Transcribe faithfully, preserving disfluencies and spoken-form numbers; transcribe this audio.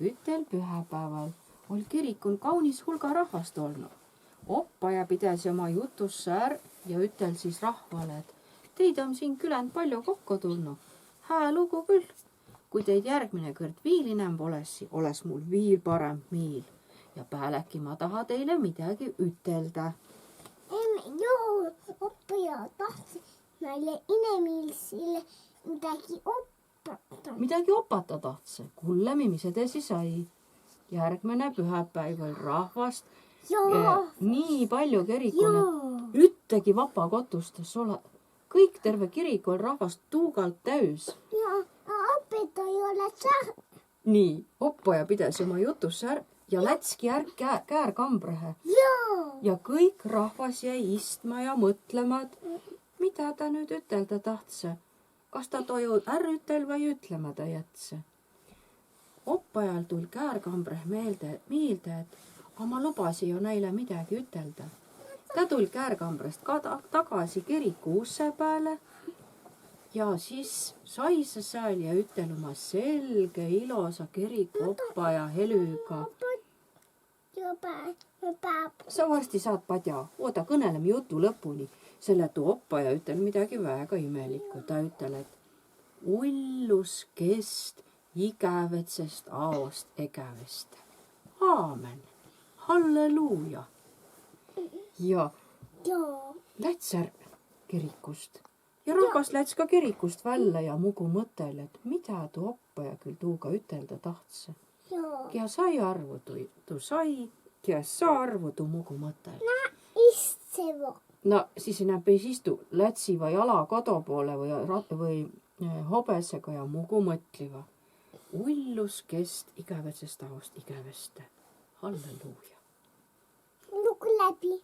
Ütel pühäpääval oll' kirikun kaunis hulga rahvast olnu. Oppaja pidäsi oma jutusse är ja ütel sis rahvale, et teid om siin külän paljo kokko tulnu. Hää lugu küll. Kui teid järgmine kõrd viil inämb olõssi, olõs mul viil paremb miil. Ja pääläki ma taha teile midägi üteldä. Em, joo, oppaja tahtsõ näile inemiisile midägi opata. Midägi opata tahtsõ. Kullemi, mis edesi sai. Järgmine pühäpäiv oll' rahvast, joo, eh, nii paljo kerikun, et joo, üttegi vapa kotust es olõ. Kõik, terve kirik oll' rahvast tuugalt täüs. Ja oppaja ei olõ sa- Nii, oppaja pidäsi oma jutus är ja lätski är kä-, käär kambrahe. Joo. Ja kõik rahvas jäi istma ja mõtlema, et mida ta nüüd üteldä tahtsõ. Kas ta toju är ütel vai ütlemädä jätsä. Oppajal tull' käärkambreh meelde, miilde, et a ma lubasi jo näile midägi üteldä. Tä tull' käärkambrast ka ta-, tagasi kiriku usse pääle ja sis saisõ sääl ja ütel' uma selge, ilosa kiriku oppaja helüga. Sa varsti saat padja. Ooda, kõnelemi jutu lõpuni, selle et tuu oppaja ütel' midägi väega imelikku. Tä ütel', et ullus kest igävätsest aost egäveste. Aamen. Halleluja. Ja läts är kirikust. Ja rahvas läts ka kirikust vällä ja mugu mõttel, et mida tuu oppaja küll tuuga üteldä tahtsõ. Joo. Kiä sai arvu, tuu, tuu sai, kiä es saa arvu, tuu mugu mõttel. Na, istsiva. Na, sis inämb es istu, lätsiva jala kodo poole või ra-, või, eh, hobesega ja mugu mõtliva. Ullus kest igävätsest aost igäveste. Halleluja. Lugu läbi.